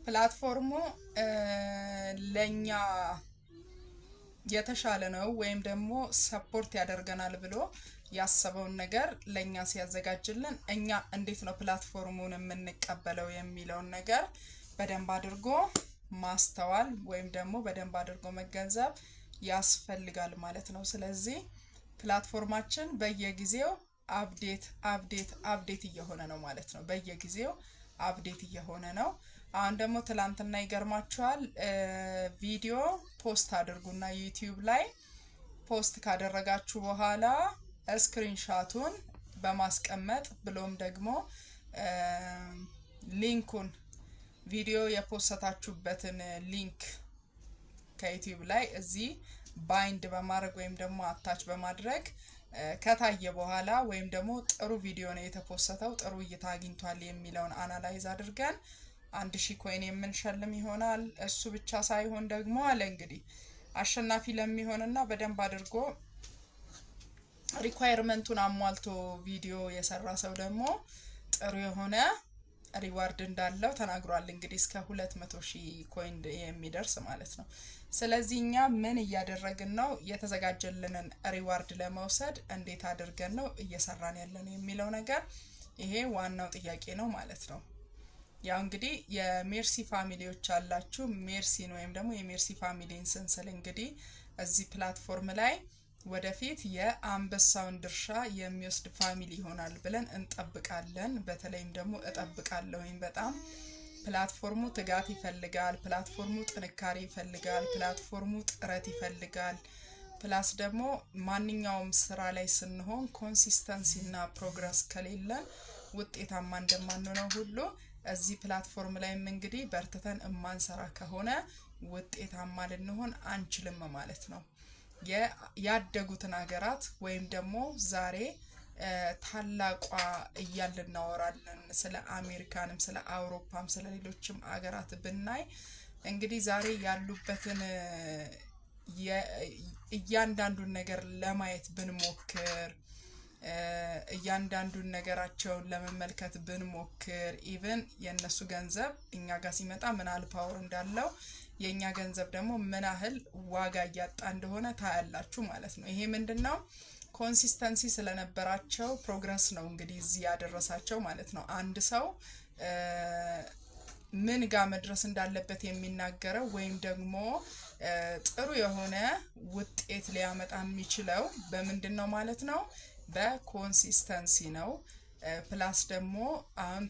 Platform ኡ ለእኛ የተሻለ ነው ወይም ደግሞ support ያደርገናል ብሎ ያሰበውን ነገር ለእኛ ሲያዘጋጅልን እኛ እንዴት ነው platform ኡን የምንቀበለው የሚለውን ነገር በደንብ አድርጎ ማስተዋል ወይም ደግሞ በደንብ አድርጎ መገንዘብ ያስፈልጋል ማለት ነው። ስለዚህ platform ኣችን በየጊዜው update update update እየሆነ ነው ማለት ነው። በየጊዜው update እየሆነ ነው። አሁን ደግሞ ትላንትና ይገርማችኋል፣ ቪዲዮ post አድርጉና YouTube ላይ post ካደረጋችሁ በኋላ screenshot ኡን በማስቀመጥ ብሎም ደግሞ link ኡን፣ ቪዲዮ የፖሰታችሁበትን link ከ YouTube ላይ እዚህ bind በማድረግ ወይም ደግሞ attach በማድረግ ከታየ በኋላ ወይም ደግሞ ጥሩ ቪዲዮ ነው የተፖሰተው፣ ጥሩ እይታ አግኝቷል የሚለውን analyze አድርገን 1000 coin የምንሸልም ይሆናል። እሱ ብቻ ሳይሆን ደግሞ አለ እንግዲህ አሸናፊ ለሚሆንና በደንብ አድርጎ requirement ኡን አሟልቶ ቪዲዮ የሰራ ሰው ደግሞ ጥሩ የሆነ reward እንዳለው ተናግሯል። እንግዲህ እስከ 200,000 coin የሚደርስ ማለት ነው። ስለዚህ እኛ ምን እያደረግን ነው? የተዘጋጀልንን reward ለመውሰድ እንዴት አድርገን ነው እየሰራን ያለነው የሚለው ነገር ይሄ ዋናው ጥያቄ ነው ማለት ነው። ያው እንግዲህ የሜርሲ family ዎች አላችሁ። ሜርሲን ወይም ደግሞ የሜርሲ family ን ስንስል እንግዲህ እዚህ platform ላይ ወደፊት የአንበሳውን ድርሻ የሚወስድ family ይሆናል ብለን እንጠብቃለን። በተለይም ደግሞ እጠብቃለሁኝ በጣም። Platform ኡ ትጋት ይፈልጋል። Platform ኡ ጥንካሬ ይፈልጋል። Platform ኡ ጥረት ይፈልጋል። Plus ደግሞ ማንኛውም ስራ ላይ ስንሆን consistency እና progress ከሌለን ውጤታማ እንደማንሆነው ሁሉ እዚህ platform ላይም እንግዲህ በርትተን እማንሰራ ከሆነ ውጤታማ ልንሆን አንችልም ማለት ነው። ያደጉትን ሀገራት ወይም ደግሞ ዛሬ ታላቋ እያልን እናወራለን፣ ስለ አሜሪካንም ስለ አውሮፓም ስለ ሌሎችም ሀገራት ብናይ እንግዲህ ዛሬ ያሉበትን እያንዳንዱን ነገር ለማየት ብንሞክር፣ እያንዳንዱን ነገራቸውን ለመመልከት ብንሞክር፣ even የእነሱ ገንዘብ እኛ ጋር ሲመጣ ምን ያህል power እንዳለው፣ የእኛ ገንዘብ ደግሞ ምን ያህል ዋጋ እያጣ እንደሆነ ታያላችሁ ማለት ነው። ይሄ ምንድን ነው? Consistency ስለነበራቸው progress ነው እንግዲህ እዚህ ያደረሳቸው ማለት ነው። አንድ ሰው ምን ጋር መድረስ እንዳለበት የሚናገረው ወይም ደግሞ ጥሩ የሆነ ውጤት ሊያመጣ የሚችለው በምንድን ነው ማለት ነው? በ consistency ነው። Plus ደግሞ አሁን